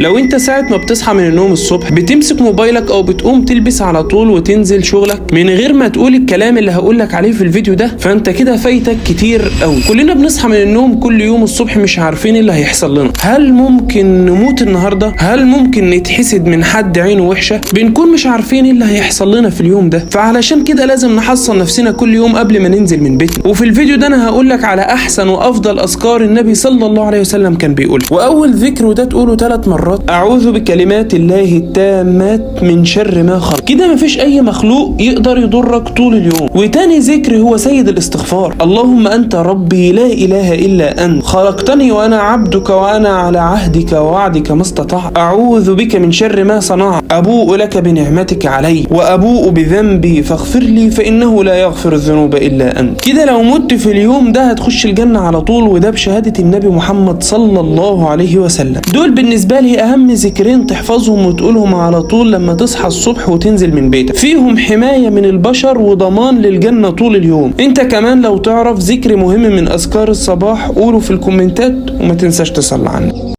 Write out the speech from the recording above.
لو انت ساعة ما بتصحى من النوم الصبح بتمسك موبايلك او بتقوم تلبس على طول وتنزل شغلك من غير ما تقول الكلام اللي هقولك عليه في الفيديو ده، فانت كده فايتك كتير قوي. كلنا بنصحى من النوم كل يوم الصبح مش عارفين اللي هيحصل لنا. هل ممكن نموت النهارده؟ هل ممكن نتحسد من حد عينه وحشة؟ بنكون مش عارفين ايه اللي هيحصل لنا في اليوم ده، فعلشان كده لازم نحصن نفسنا كل يوم قبل ما ننزل من بيتنا. وفي الفيديو ده انا هقولك على احسن وافضل اذكار النبي صلى الله عليه وسلم كان بيقولها. واول ذكر وده تقوله 3 مرات: اعوذ بكلمات الله التامات من شر ما خلق. كده مفيش اي مخلوق يقدر يضرك طول اليوم. وتاني ذكر هو سيد الاستغفار: اللهم انت ربي لا اله الا انت، خلقتني وانا عبدك وانا على عهدك ووعدك ما استطعت، اعوذ بك من شر ما صنعت، ابوء لك بنعمتك علي وابوء بذنبي فاغفر لي فانه لا يغفر الذنوب الا انت. كده لو مت في اليوم ده هتخش الجنة على طول، وده بشهادة النبي محمد صلى الله عليه وسلم. دول بالنسبة لي اهم ذكرين تحفظهم وتقولهم على طول لما تصحى الصبح وتنزل من بيتك، فيهم حماية من البشر وضمان للجنة طول اليوم. انت كمان لو تعرف ذكر مهم من اذكار الصباح قوله في الكومنتات، وما تنساش تصلي على النبي.